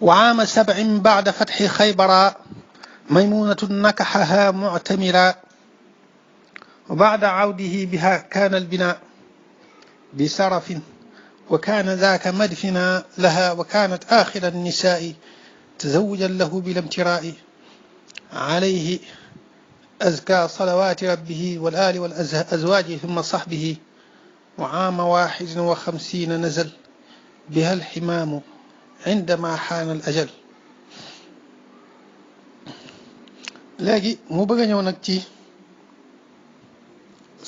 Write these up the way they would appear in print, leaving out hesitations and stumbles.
وعام 7 بعد فتح خيبر ميمونة نكحها معتمرا وبعد عوده بها كان البناء بسرف وكان ذاك مدفنا لها وكانت آخر النساء تزوجا له بلا امتراء عليه أزكى صلوات ربه والآل والأزواج ثم صحبه وعام 51 نزل بها الحمام عندما حان الأجل. léegi mu bëgg a ñëw nag ci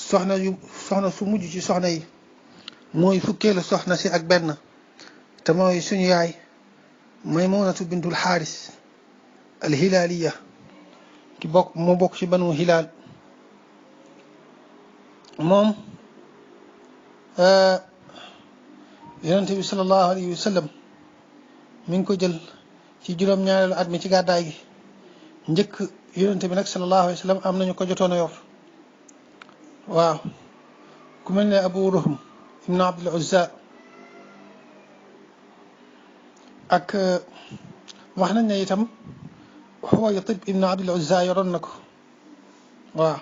soxna su mujj ci soxna yi mooy fukkeelu soxna si ak benn te mooy suñu yaay Maymunatu bintul Xaaris al Hilaaliya ki moo bokk ci banu Hilaal. moom yonent bi sallallahu alayhi wa sallam mi ngi ko jël ci juróom-ñaareelu at mi ci gàddaay gi. njëkk yonent bi nag sallallahu alayhi wa sallam am nañu ko jotoon a yor waaw ku mel ne Abu Ruhm ibn Abdul Uzza ak wax nañ ne itam Xuwaytib ibn Abdul Uzza yoroon na ko waaw.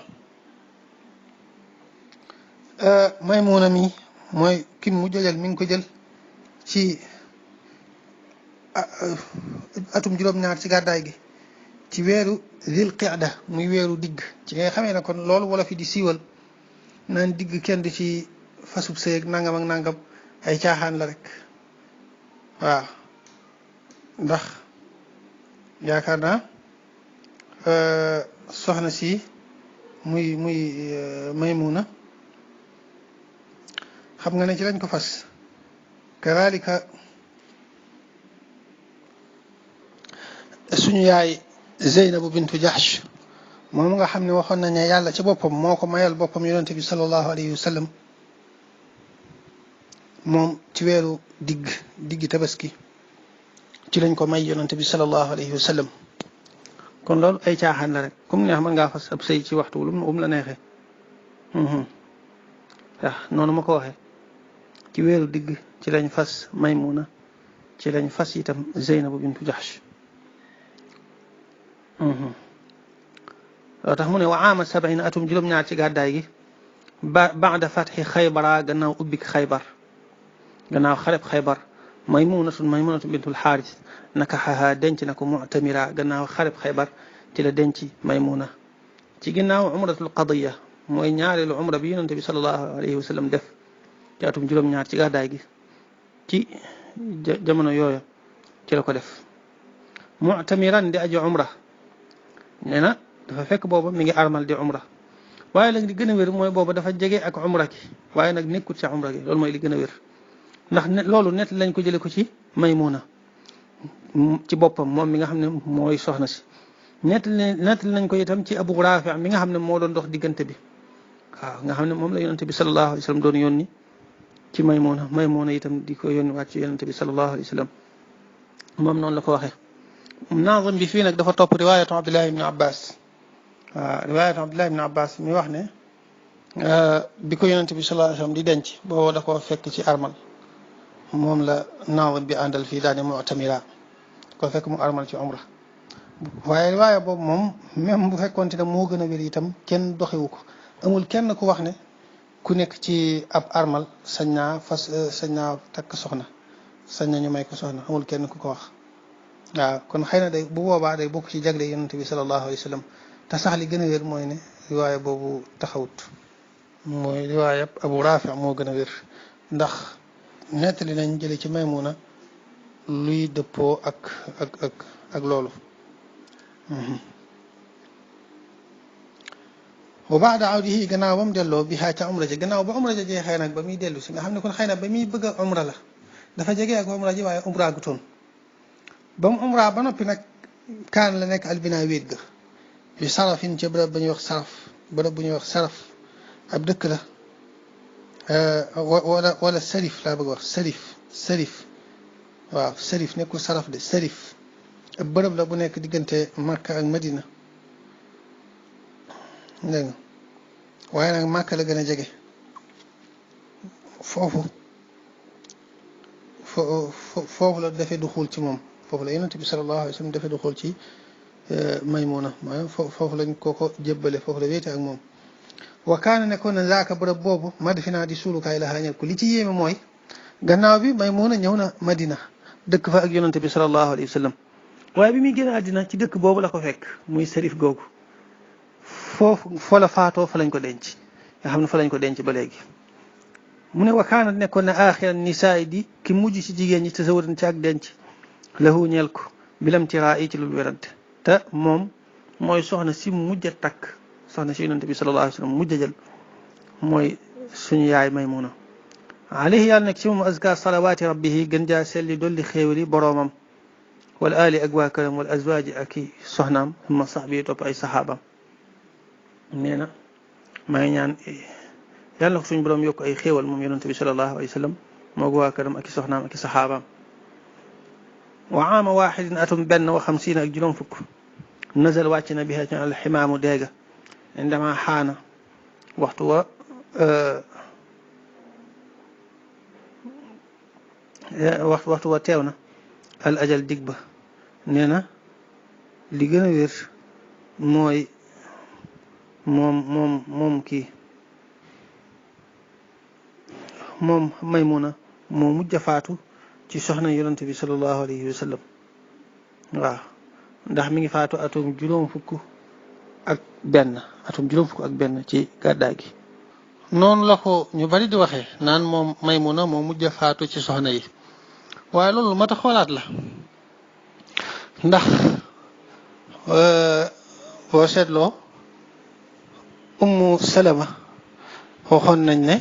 Maymuna mi mooy kim mu jël mi ngi ko jël ci atum juróom-ñaar ci gàddaay gi ci weeru Zil Qiyada muy weeru digg ci ngay xamee ne kon loolu wala fi di siiwal naan digg kenn di ci fasub sëy ak nangam ak nangam ay caaxaan la rek waaw ndax yaakaar naa soxna si muy Maymuna xam nga ne ci lañ ko fas kadalika suñu yaay Zeynabu bintu Jahsh moom nga xam ne waxoon nañ ne yàlla ci boppam moo ko mayal boppam yonente bi sallallahu alayhi wa sallam moom ci weeru diggi tabaski ci lañ ko may yonente bi sallallahu alayhi wa sallam. kon loolu ay caaxaan la rek comme neex mën ngaa fas ab sëy ci waxtu wu la neexee waaw noonu ma ko waxee ci weeru digg ci lañ fas Maymuna ci lañ fas itam Zeynabu bintu Jahsh. loo tax mu ne wa aama 70 atum juróom-ñaar ci gàddaay gi baada fatxi Xaybara gannaaw ubbik Xaybar gannaaw xareb Xaybar Maymunatu bintul Xaaris nakaxaha denc na ko Mu'tamira gannaaw xareb Xaybar ci la denc Maymuna ci ginnaaw umratul qadiya mooy ñaareelu umra bi yonente bi sallallahu alayhi wa sallam def ci atum juróom-ñaar ci gàddaay gi ci jamono yooyu ci la ko def Mu'tamiran di aji umra nee na dafa fekk booba mi ngi armal di umra waaye nag li gën a wér mooy booba dafa jege ak umra ki waaye nag nekkut ci umra gi loolu mooy li gën a wér ndax loolu nett lañ ko jële ko ci Maymuna ci boppam moom mi nga xam ne mooy soxna si nett nañ ko itam ci Abu Rafi mi nga xam ne moo doon dox diggante bi waaw nga xam ne moom la yonente bi sallallahu alayhi wa sallam doon yónni ci Maymuna itam di ko yónni waat ci yonente bi sallallahu alayhi wa sallam moom noonu la ko waxee. naazim bi fii nag dafa topp riwaayatu Abdullah ibn Abbas waaw riwaayatu Abdullah ibn Abbas mi wax ne bi ko yonente bi sallallahu alayhi wa sallam di denc boobu da koo fekk ci armal moom la naazim bi àndal fii daane Mu'tamira ko fekk mu armal ci umra waaye riwaaya boobu moom même bu fekkoonte ne moo gën a wér itam kenn doxewu ko amul kenn ku wax ne ku nekk ci ab armal sañ naa takk soxna sañ na ñu may ko soxna amul kenn ku ko wax waaw kon xëy na day bu boobaa day bokk ci jagle yonente bi sallallahu alayhi wa sallam te sax li gën a wér mooy ne riwaaya boobu taxawut mooy riwaaya Abu Rafi moo gën a wér ndax nettali nañ jële ci Maymuna luy dëppoo ak loolu. wa baada awdihi gannaaw ba mu delloo bi xaa ca umra ji gannaaw ba umra ja jeexee nag ba muy dellu si nga xam ne kon xëy na ba muy bëgg a umra la dafa jege ak umra ji waaye umra gutoon ba mu umra ba noppi nag kaan la nekk albina wéet ga bi sarafin ca bërëb ba ñuy wax saraf bërëb bu ñuy wax saraf ab dëkk la wala sarif laa bëgg wax sarif waaw sarif nekkul saraf de sarif ab bërëb la bu nekk diggante Makka ak Madina dégg nga waaye nag Makka la gën a jege foofu la defee du xuul ci moom foofu la yonent bi sallallahu alayhi wa sallam dafa doxal ci Maymuna maanaam foofu lañ ko jébbale foofu la wéete ak moom wa kaana nekkoon na zaaka bërëb boobu madfina di suulukaay la xaañal ko li ci yéeme mooy gannaaw bi Maymuna ñëw na Madina dëkk fa ak yonent bi sallallahu alayhi wa sallam waaye bi muy génn àddina ci dëkk boobu la ko fekk muy Sarif googu foofu fa la faatoo fa lañ ko denc nga xam ne fa lañ ko denc ba léegi mu ne wa kaana nekkoon na aaxiran nisaa di ki mujj ci jigéen ñi te sawuran ci ak denc lahu ñeel ko bilam tiraa yi ci lu werante te moom mooy soxna si mujj a takk soxna si yonent bi sallallahu alayhi wa sallam mujj a jël mooy suñu yaay Maymuna alayhi yàlla nekk ci moom azka salawaati rabbihi gën jaa selli dolli xéewali boroomam wal aali ak waa këram wal azwaaji ak i soxnaam summa sahbi topp ay saxaabam nee na maa ngi ñaan yàlla na ko suñu borom yokk ay xéewal moom yonent bi sallallahu alayhi wa sallam moo waa këram ak i soxnaam ak i saxaabaam wa aama waaxidin atum benn wa xamsiina ak juróom fukk nazal wàcc na biha ci alximaamu déega indama xaana waxtu wa teew na al ajal dig ba nee na li gën a wér mooy moom Maymuna moo mujj a faatu ci soxna yonent bi sallallahu alayhi wa sallam waaw ndax mi ngi faatu atum juróom fukk ak benn ci gàddaay gi noonu la ko ñu bari di waxee naan moom Maymuna moo mujj a faatu ci soxna yi waaye loolu mat a xoolaat la ndax boo seetloo Ummu Salama waxoon nañ ne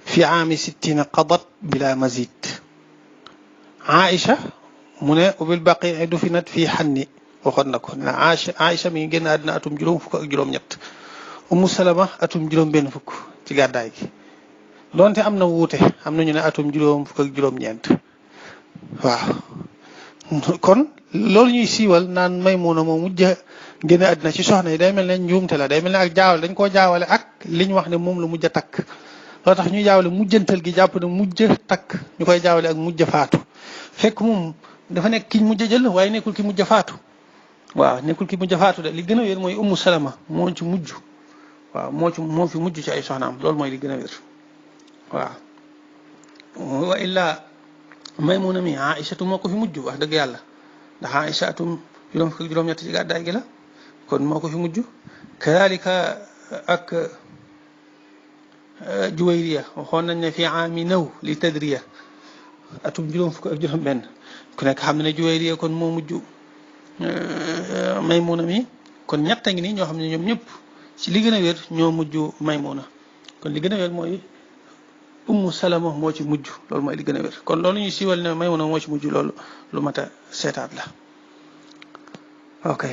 fi aami 60 qadat bila mazid Aïcha mu ne ubil baqi dufinat fii xanni waxoon na ko ne Aïcha mi ngi génn àddina atum juróom fukk ak juróom-ñett Ummu Salama atum juróom-benn fukk ci gàddaay gi donte am na wuute am na ñu ne atum juróom fukk ak juróom-ñeent waaw kon loolu ñuy siiwal naan Maymuna moo mujj génn àddina ci soxna yi day mel ne njuumte la day mel ne ak jaawale dañ koo jaawale ak li ñu wax ne moom la mujj a takk loo tax ñuy jaawale mujjantal gi jàpp ne mujj takk ñu koy jaawale ak mujj faatu fekk moom dafa nekk ki mujj jël waaye nekkul ki mujj faatu waaw nekkul ki mujj faatu de li gën a wér mooy Ummu Salama moo ci mujj waaw moo fi mujj ci ay soxnaam loolu mooy li gën a wér waaw wa illaa Maymuna mi Aïchatu moo ko fi mujj wax dëgg yàlla ndax Aïcha atum juróom fukk ak juróom-ñett ci gàddaay gi la kon moo ko fi mujj kadalika ak Juwayriya waxoon nañ ne fi aami naw li tadriya atum juróom fukk ak juróom-benn ku nekk xam ne Juwayriya kon moo mujj Maymuna mi kon ñett a ngi nii ñoo xam ne ñoom ñëpp ci li gën a wér ñoo mujj Maymuna kon li gën a wér mooy Ummu Salama moo ci mujj loolu mooy li gën a wér kon loolu ñuy siiwal ne Maymuna moo ci mujj loolu lu mat a seetaat la ok